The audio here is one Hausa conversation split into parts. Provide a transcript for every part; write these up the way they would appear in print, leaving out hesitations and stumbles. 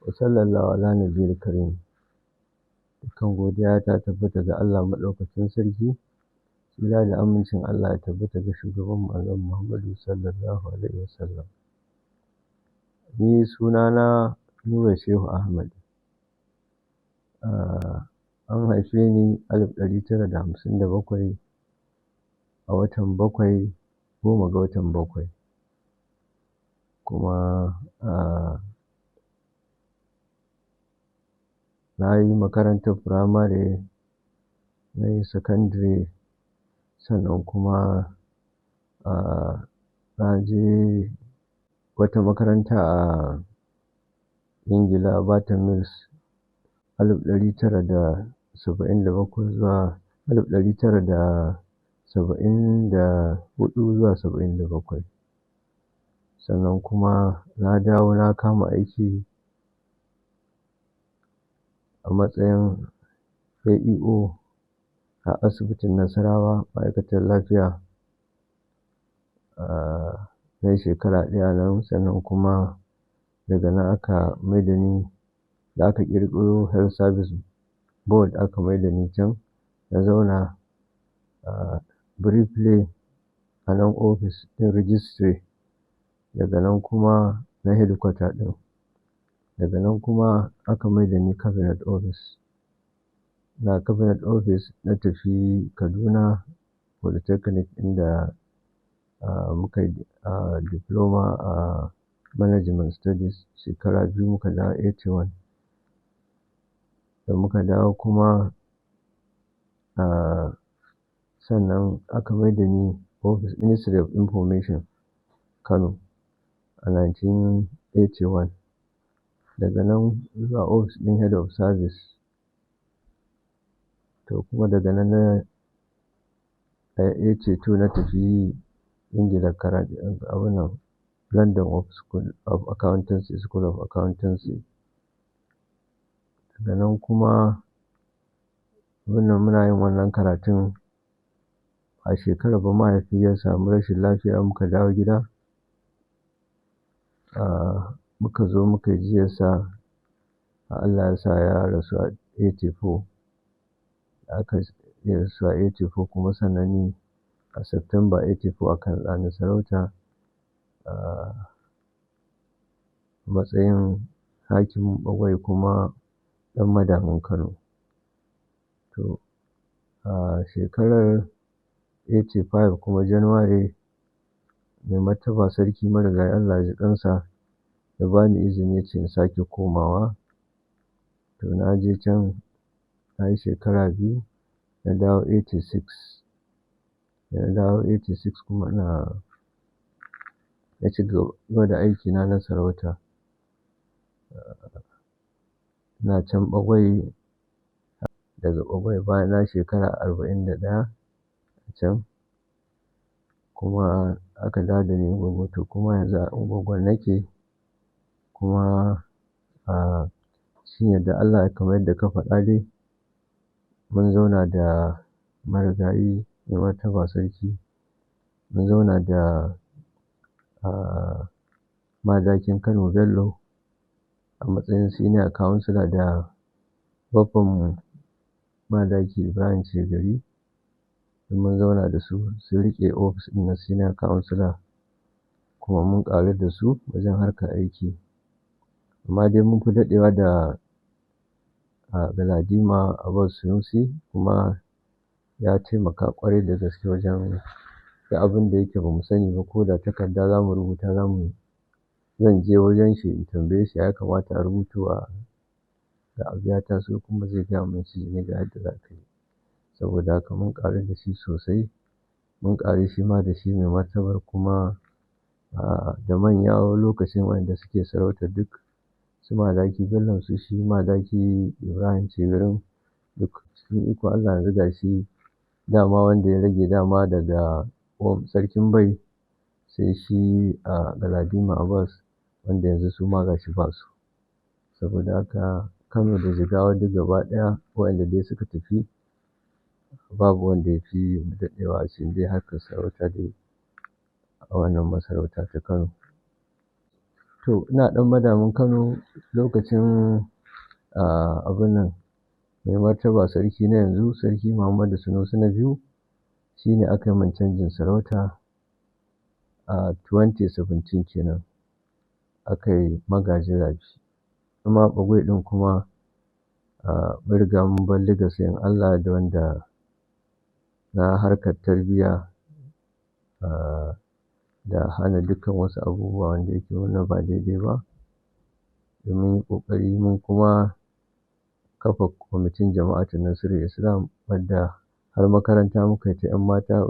Wa sallallahu ala nabiyil karim. Dukkan godiya ta tabbata ga Allah maɗaukakin sarki. Tsira da amincin Allah ya tabbata ga shugaban mu Annabi Muhammadu sallallahu alaihi wasallam. Ni sunana Nura Shehu Ahmad. An haife ni 1957 a watan bakwai, 10 ga watan bakwai. Kuma na yi makarantar firamare, na yi sakandare, sannan kuma na je wata makaranta a Ingila, Barton Mills, 1977 zuwa 1974 zuwa 77. Sannan kuma na dawo na kama aiki a matsayin AEO a asibitin Nasarawa, ma'aikatar lafiya. Na yi shekara ɗaya nan, sannan kuma daga nan aka maida ni, da aka ƙirƙiro Health Service Board, aka maida ni can na zauna briefly a nan ofis ɗin registry, daga nan kuma na headquarter ɗin. Daga nan kuma aka maida ni cabinet office. Na cabinet office na tafi Kaduna Polytechnic, inda muka yi diploma a management studies shekara 2, muka dawo 81. Da muka dawo kuma, sannan aka maida ni office Ministry of Information, Kano, a 1981. Daga nan zuwa office ɗin head of service. To kuma daga nan na 82 na tafi Ingila karatu, abun nan, London of School of Accountancy, School of Accountancy. Daga nan kuma wannan muna yin wannan karatun a shekarar ba, mahaifi ya samu rashin lafiya, muka dawo gida. Muka zo muka yi jinyarsa, Allah ya sa ya rasu a 84. Aka ya rasu a 84, kuma sannan ni a September 84 aka naɗa ni sarauta a matsayin hakimin Ɓagwai kuma ɗan madamin Kano. To a shekarar 85 kuma, January, Mai Martaba Sarki marigayi, Allah ya ji ƙansa, ya bani izini, ya ce in sake komawa. To na je can na yi shekara 2, na dawo 86. Da na dawo 86 kuma ina na ci gaba da aikina na sarauta. Ina can Ɓagwai, daga Ɓagwai bayan na shekara 41 can kuma aka dawo da ni Ungwaggo. To kuma yanzu a Ungwaggon nake kuma, cikin yardar Allah, kamar yadda ka faɗa dai, mun zauna da marigayi Mai Martaba Sarki, mun zauna da Madakin Kano Bello a matsayin senior councillor, da baffanmu Madaki Ibrahim Shegari. Mun zauna da su, sun riƙe ofis ɗin na senior councillor, kuma mun ƙaru da su wajen harkar aiki. Amma dai mun fi daɗewa da Galadima Abbas Sunusi, kuma ya taimaka ƙwarai da gaske wajen da abin da yake bamu sani ba, ko da takarda za mu rubuta, za mu zan je wajen shi in tambaye shi ya kamata a rubuto a da abu ya taso, kuma zai gaya mun shi ne ga yadda za ka yi. Saboda haka mun ƙaru da shi sosai, mun ƙaru shi ma da shi Mai Martabar, kuma da manya wani lokacin wanda suke sarauta, duk su Madaki Bello, su shi Madaki Ibrahim Shegarin, duk cikin ikon Allah yanzu ga shi dama wanda ya rage dama daga Sarkin Bai sai shi a Galadima Abbas, wanda yanzu su ma ga shi ba su. Saboda haka Kano da Jigawa duk gaba ɗaya, waɗanda dai suka tafi, babu wanda ya fi daɗewa a cikin dai harkar sarauta dai a wannan masarauta ta Kano. To ina ɗan madamin Kano lokacin abun nan mai martaba sarki na yanzu Sarki Muhammadu Sanusi na biyu shine aka yi min canjin sarauta a 2017 kenan aka yi magajin rafi. Kuma ɓagwai ɗin kuma mun riga mun bar legacy in Allah ya yarda wanda na harkar tarbiyya da hana dukkan wasu abubuwa wanda yake wannan ba daidai ba. Mun yi ƙoƙari mun kuma kafa kwamitin jama'atu Nasirul Islam wadda har makaranta muka yi ta 'yan mata,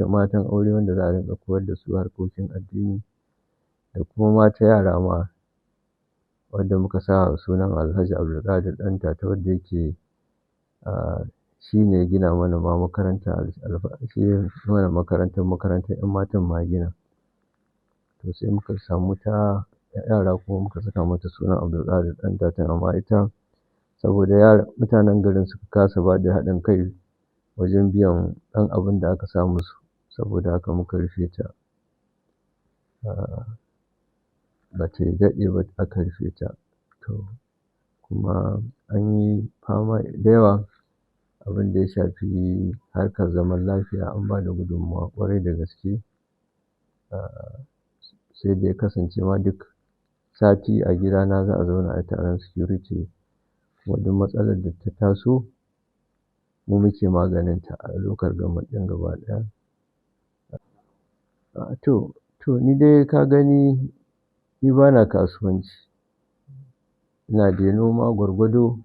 matan aure wanda za a rinƙa koyar da su harkokin addini da kuma mata yara ma wanda muka sa sunan Alhaji Abdulkadir Ɗantata wanda yake shi ne ya gina mana ma makaranta shi ya mana makarantar makarantar 'yan matan ma ya gina. To sai muka samu ta yara kuma muka saka mata sunan Abdulkadir Ɗantata amma ita saboda yara mutanen garin suka kasa bada haɗin kai wajen biyan ɗan abin da aka sa musu saboda haka muka rufe ta. Ba ta daɗe ba aka rufe ta. To kuma an yi fama da yawa abin da ya shafi harkar zaman lafiya an ba da gudunmawa ƙwarai da gaske. Sai da ya kasance ma duk sati a gidana za a zauna a yi taron security kuma duk matsalar da ta taso mu muke maganinta a local government ɗin gaba ɗaya. To, to ni dai ka gani ni bana kasuwanci. Ina dai noma gwargwado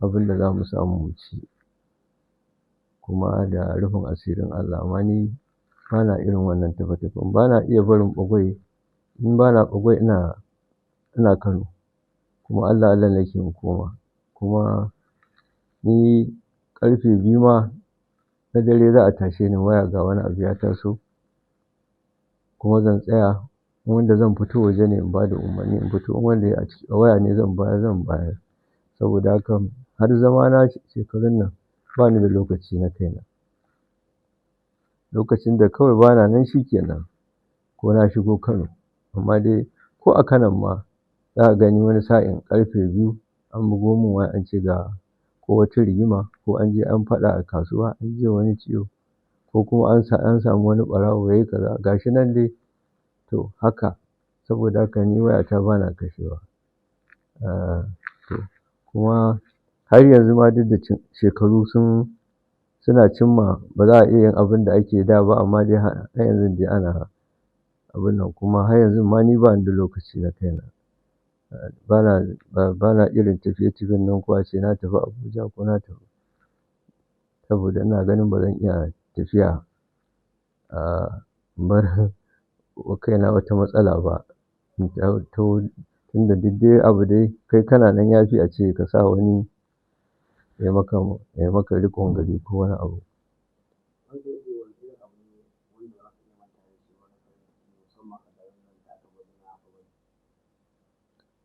abin da za mu samu mu ci kuma da rufin asirin Allah. Amma ni bana irin wannan tafe-tafen. Bana iya barin ɓagwai. In bana ɓagwai ina, ina Kano kuma Allah Allah nake in koma. Kuma ni ƙarfe 2 ma na dare za a tashe ni waya ga wani abu ya taso kuma zan tsaya. In wanda zan fito waje ne in ba da umarni in fito. In wanda a waya ne zan bayar zan bayar. Saboda haka har zama na shekarun nan bani da lokaci na kaina. Lokacin da kawai bana nan shi ke nan ko na shigo Kano. Amma dai ko a Kanon ma za ka gani wani sa'in ƙarfe 2 an bugo mun waya an ce ga ko wata rigima ko an je an faɗa a kasuwa an ji wa wani ciwo ko kuma an samu wani ɓarawo yayi kaza ga shi nan dai. To haka saboda haka ni wayata bana kashewa. To kuma har yanzu ma duk da shekaru suna cimma ba za a iya yin abin da ake da ba amma dai har yanzu dai ana abun nan kuma har yanzu ma ni bani da lokaci na kaina. Bana, bana irin tafiye-tafiyen nan ko ace na tafi Abuja ko na tafi saboda ina ganin ba zan iya tafiya in bar kaina wata matsala ba. In taho tunda duk dai abu dai kai kana nan ya fi ace ka sa wani ya maka, ya maka riƙon gari ko wani abu.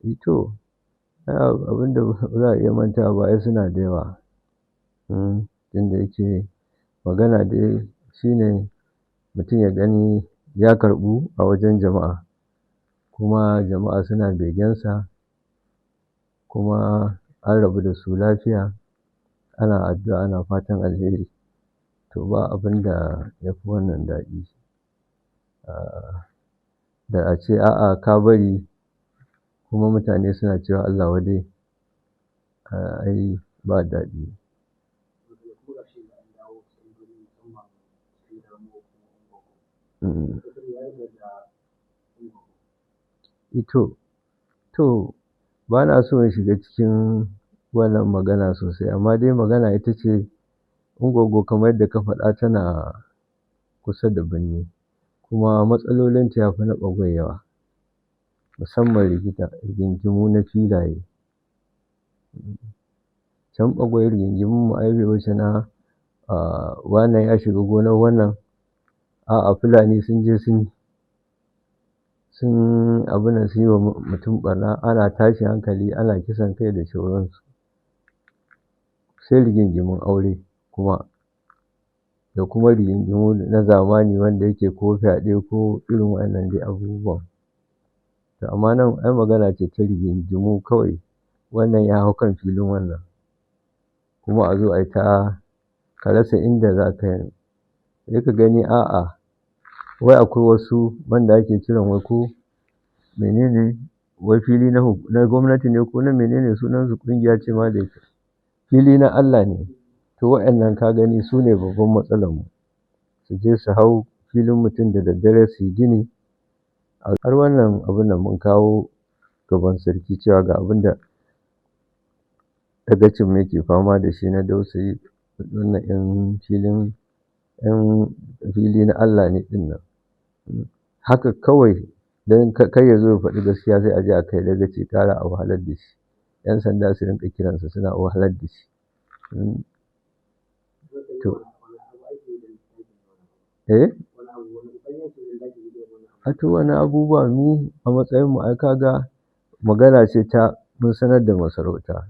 Eh to, abin da ba za a iya mantawa ba ai suna da yawa. Tunda yake magana dai shine mutum ya gani ya karɓu a wajen jama'a kuma jama'a suna begensa kuma an rabu da su lafiya. Ana addu'a ana fatan alheri. To ba abin da ya fi wannan daɗi. Da ace a'a ka bari kuma mutane suna cewa Allah wadai, ai ba daɗi. To, to bana so in shiga cikin wannan magana sosai amma dai magana ita ce Ungogo kamar yadda ka faɗa tana kusa da birni kuma matsalolinta ya fi na ɓagwai yawa musamman rigingimu na filaye. Can ɓagwai rigingimun mu ai bai wuce na wannan ya shiga gonar wannan, a'a Fulani sun je sun, sun abun nan sun yi wa mutum ɓarna ana tashin hankali ana kisan kai da sauransu. Sai rigingimun aure kuma da kuma rigingimu na zamani wanda yake ko fyaɗe ko irin waɗannan dai abubuwan. To amma nan ai magana ce ta rigingimu kawai, wannan ya hau kan filin wannan, kuma a zo a yi ta ka rasa inda za ka yi. Sai ka gani a'a, wai akwai wasu wanda ake kiran wai ko menene, wai fili na gwamnati ne ko na menene sunansu, ƙungiya ce ma da fili na Allah ne. To waɗannan ka gani su ne babban matsalar mu. Su je su hau filin mutum da daddare su yi gini. Har wannan abun nan mun kawo gaban sarki cewa ga abin da dagacin mu yake fama da shi na dausayi, wannan ɗin filin, ɗin fili na Allah ne ɗin nan. Haka kawai don kar ya zo ya faɗi gaskiya sai a je a kai dagaci ƙara a wahalar da shi. 'Yan sanda su rinƙa kiransa suna wahalar da shi. To. Eh? A to wani abubuwa mu a matsayin mu ai ka ga magana ce ta mun sanar da masarauta.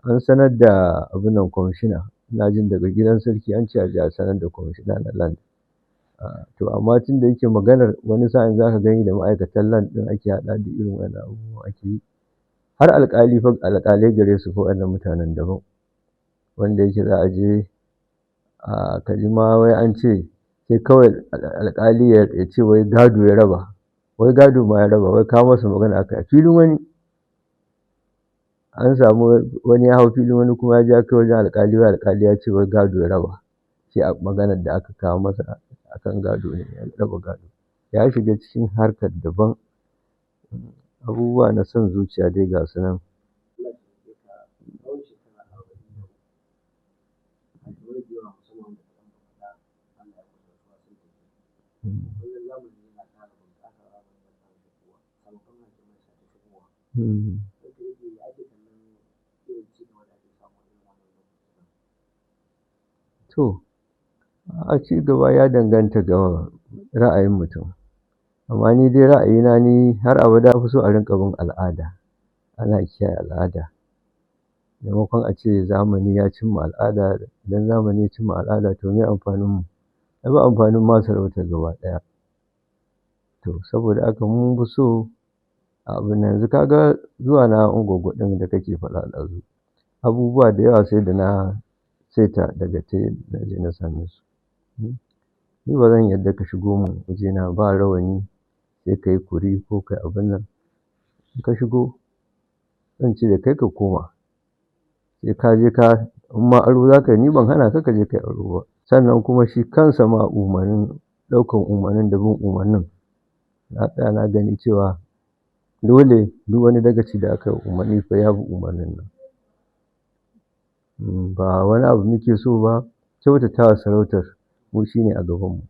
An sanar da abun nan kwamishina. Ina jin daga gidan sarki an ce a je a sanar da kwamishina na land. To amma tun da yake maganar wani sa'in za ka gani da ma'aikatan land ɗin ake haɗa da irin wannan abubuwa ake yi. Har alƙali fa alƙalai gare su fa waɗannan mutanen daban. Wanda yake za a je ka ji ma wai an ce sai kawai alƙali ya ce wai gado ya raba. Wai gado ma ya raba, wai kawo masa magana aka yi a filin wani. An samu wani ya hau filin wani kuma ya je ya kai wajen alƙali, wai alƙali ya ce wai gado ya raba. Shi a maganar da aka kawo masa akan gado ne ya raba gado. Ya shiga cikin harkar daban. Abubuwa na son zuciya dai ga su nan. To, a ci gaba ya danganta ga ra'ayin mutum. Amma ni dai ra'ayina ni har abada na fi so a rinƙa bin al'ada. Ana kiyaye al'ada. Maimakon a ce zamani ya cimma al'ada, idan zamani ya cimma al'ada to meye amfanin mu? Ai ba amfanin ma sarautar gaba ɗaya. To saboda haka mun fi so abun nan. Yanzu ka ga zuwa na Ungogo ɗin da kake faɗa ɗazu. Abubuwa da yawa sai da na saita daga tai na je na same su. Ni ba zan yarda ka shigo mun wajena ba rawani sai ka yi kuri ko ka yi abun nan. In ka shigo zan ce da kai ka koma. Sai ka je ka in ma aro za ka yi ni ban hana ka ka je ka yi aro ba. Sannan kuma shi kansa ma umarnin ɗaukan umarnin da bin umarnin. Na tsaya na gani cewa dole duk wani dagaci da aka yi umarni fa ya bi umarnin nan. Ba wani abu muke so ba, kyautatawa sarautar mu shine a gabanmu.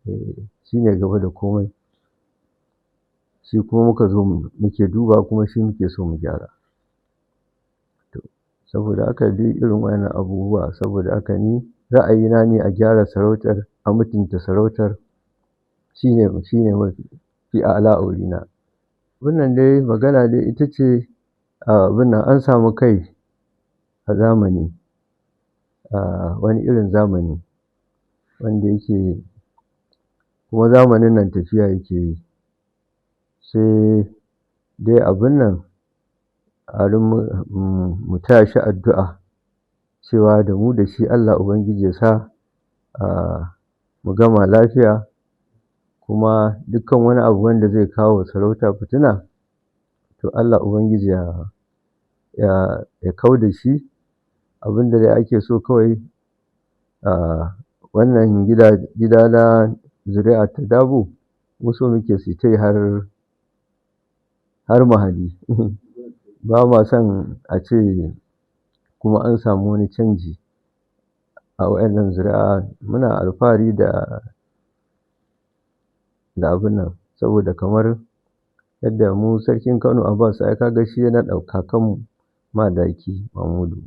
Eh, shine gaba da komai. Shi kuma muka zo muke duba kuma shi muke so mu gyara. To, saboda haka dai irin waɗannan abubuwa, saboda haka ni ra'ayina ne a gyara sarautar, a mutunta sarautar shine shine mafi a'ala a wurina. Wannan dai magana dai ita ce abun nan an samu kai a zamani, wani irin zamani wanda yake kuma zamanin nan tafiya yake yi. Sai dai abun nan mu taya shi addu'a cewa da mu da shi Allah Ubangiji ya sa mu gama lafiya kuma dukkan wani abu wanda zai kawo wa sarauta fitina to Allah Ubangiji ya kau da shi. Abin da dai ake so kawai wannan gida gida na zuri'a ta Dabo mu so muke su yi har har Mahadi. Ba ma son a ce kuma an samu wani canji a waɗannan zuri'a. Muna alfahari da da abun nan saboda kamar yadda mu sarkin Kano Abbas ai ka ga shi ya naɗa kakanmu Madaki Mahmudu.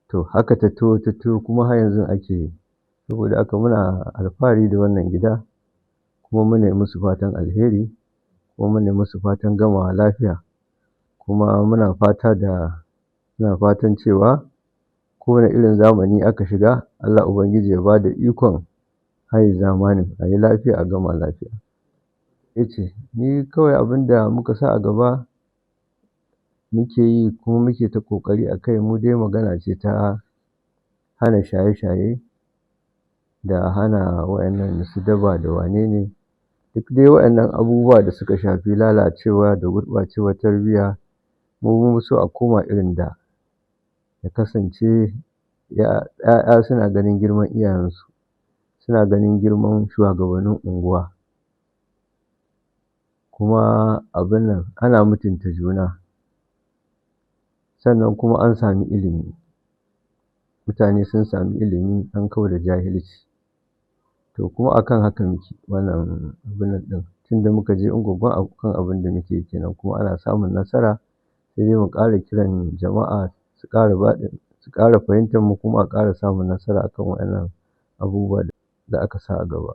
To haka ta taho ta taho kuma har yanzu ake yi. Saboda haka muna alfahari da wannan gida kuma muna musu fatan alheri kuma muna musu fatan gamawa lafiya. Kuma muna fata da muna fatan cewa kowane irin zamani aka shiga Allah Ubangiji ya ba da ikon haye zamanin a yi lafiya a gama lafiya. Ce ni kawai abin da muka sa a gaba muke yi kuma muke ta ƙoƙari a kai, mu dai magana ce ta hana shaye-shaye da hana waɗannan su daba da wane ne, duk dai waɗannan abubuwa da suka shafi lalacewa da gurɓacewar tarbiyya. Mu mun fi so a koma irin da, ya kasance ‘ya'ya suna ganin girman iyayensu, suna ganin girman shuwagabannin unguwa, kuma abun nan ana mutunta juna, sannan kuma an sami ilimi, mutane sun sami ilimi, an kau da jahilci. To kuma akan haka muke wannan abun nan ɗin, tunda muka je Ungogo akan abin da muke kenan, kuma ana samun nasara. Sai dai mu ƙara kiran jama'a su ƙara ba su ƙara fahimtar mu, kuma a ƙara samun nasara akan waɗannan abubuwa da aka sa a gaba.